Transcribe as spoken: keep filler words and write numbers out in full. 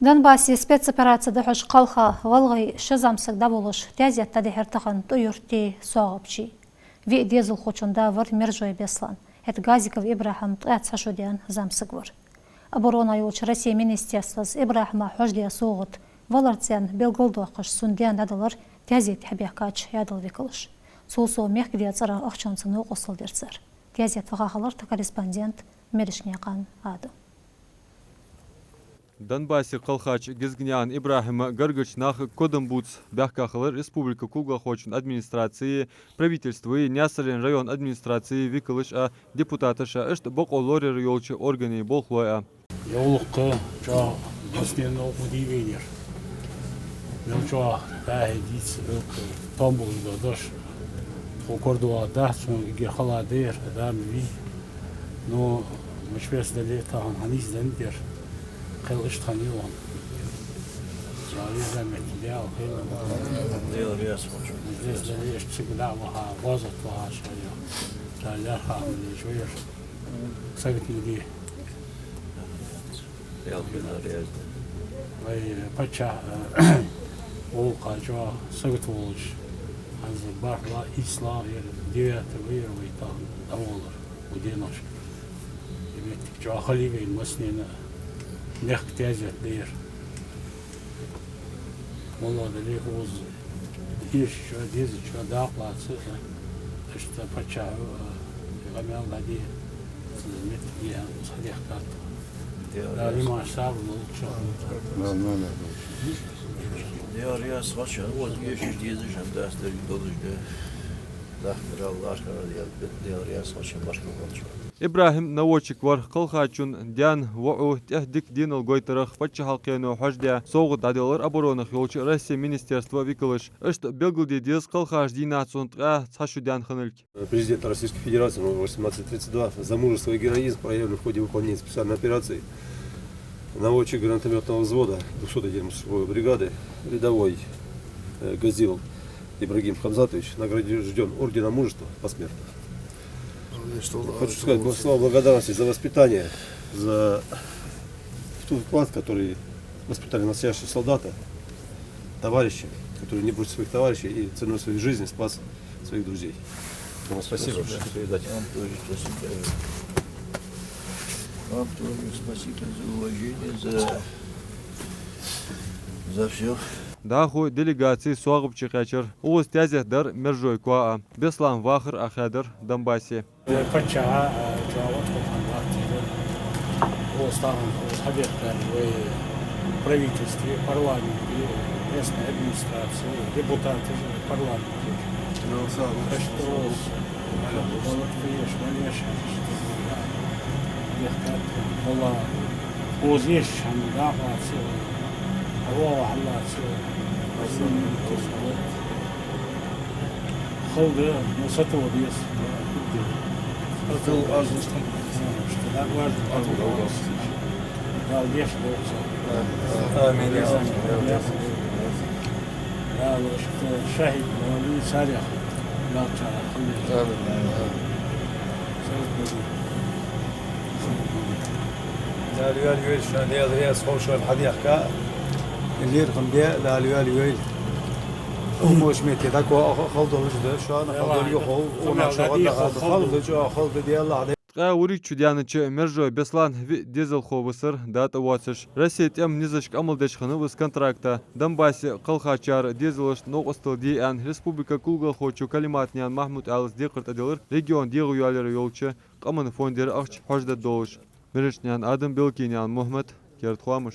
Донбассе спецопераци дӀахьош кхелха гӀалгӀай ши зӀамсаг дӀаволлаш таьзет дӀадихьар тахан ТӀой-Юртарча СоагӀапче. Виъ дезалхочун да вар Мержой Беслан. ХӀаьта Газиков ИбрахӀим ткъаь цхьа шу даьнна зӀамсаг вар. Оборона йолча Россе министерствос ИбрахӀима хьожадаь совгӀат валарца цхьана белгалдоаккхаш, цун даьна дӀадалар таьзете хьабаьхкача Ӏаьдала викалаша. Цул совгӀа мехкдаь цӀерах ахчанца новкъостал дир цар. Таьзет ваха хилар тха корреспондента Мерешкнаькъан Адама. Донбассе кхелхача Гезгнаькъан ИбрахӀима гаргарча наха кодам бувца баьхка хилар республика кулгалхочун администраце, правительстве, Наьсарен района администраце викалаша а, депутаташа а, иштта бокъо лораяра йолча органий болхлой а. Йовлакха чӀоагӀа массанена новкъа ма дий вайна ер. Мел чӀоагӀа дӀахьедийца, томбалаш да дош. Тхо кор доагӀа дац, цунга эггара хала да ер, Дала ма вий. Но мича беса дале а, тахан хьанийсденна да ер. Кхел иштта хиннай вайна. Дала веза метте Даьла хилва. Даьла раьза хилва. Мича беса дале а, иштта цига дӀа а ваха, гӀазот ваха шоай. Дала лаьрхӀа хӀама леча вайра. Сагота ма де. Даьла хилва раьза. Вай паччахьа, э, гӀулакха чӀоагӀа сагота волаш, хӀанз бархӀлагӀа, ийслагӀа яр, девятый ва яр вай тахан дӀаволлар укх деношка. Ер моттиг чӀоагӀа хала я вайна массанена, мехка таьзет да ер. Моллагӏа дале а, укхаза эшачоа, дезачоа дакъа лаца, иштта паччахьо, э, къамаьл дӀаде, цу метте а хьадехкад. Дала иман, сабар лолда шоана. Даьла раьза хилва шоана, укхаза эшаш, дезаш хӀама дац, деррига долаш да. Дахкарал, лашкарал, Даьла раьза хилва шоана, башка волча. ИбрахӀим Навочик вар кхелхачун даьна, воӀо тӀех дика денал гойтарах паччахьалкхено хьожадаь совгӀат дӀаделар оборонах йолча Россе министерства викалаша. Иштта белгалде деза, кхелхача дийнахьа цун ткъаь цхьа шу даьнна хинналга. Президент Российской Федерации номер восемнадцать тридцать два за мужество и героизм, проявленный в ходе выполнения специальной операции. Наводчик гранатомётного взвода двухсот отдельной стрелковой бригады, рядовой, э, Газилов Ибрагим Хамзатович награждён орденом Мужества посмертно. Хочу сказать бл-, слова благодарности за воспитание, за тот вклад, который воспитали настоящего солдата, товарища, который не бросил своих товарищей и ценой своей жизни спас своих друзей. Вам спасибо, что передать. Вам тоже спасибо. Вам тоже спасибо за уважение, за, за всё. ДӀахо делегаци СоагӀапче кхаьчар. Укхаза таьзет дар Мержой коа а. Беслан вахар а хаьдар Донбассе. Паччахьа, а, чӀоагӀа отхо хиннад латтийла. Укхаза тахан укхаза хьабехкар вай правительстве, парламенте, местной администраци, депутаташ парламента. Иштта укхаза, молодцы, молодцы, хьабехкад, валлахӀи, укхаза эшача хӀаман дакъа лаца, хьавоагӀа хьаллаца, хала да, но сатоха деза. Дала гешт долда царна. Амин. Дала иштта шахӀид вале а, царех латтачарех хила веза. Амин. Дала йоалае йойла шоана, Даьла раьза хилва шоана хьадехка. ЛерхӀам бе, Дала йоалае йойла. Умаш метте дӀакхоачаш хала долаш да шоана, хала долга хов, унах шогӀа да хала, хала да, чӀоагӀа хала да, Даьла хьадай. Ткъаь вурийтта шу даьннача Мержой Беслан виъ дезалхо висар датӀа воацаш. Россе тӀема низашка Ӏамал деш хиннав из контракта. Донбассе кхелхачар дезалашта новкъостал де аьнна, республика кулгалхочо Калиматнаькъан Махьмуд-Ӏаьлас декхар тӀаделар региона дегӀайоалаяра йолча къаман фондера ахча хьожадаргдолаш. Мерешкнаькъан Адам, Белкинаькъан Мухьмад, «Керда хоамаш».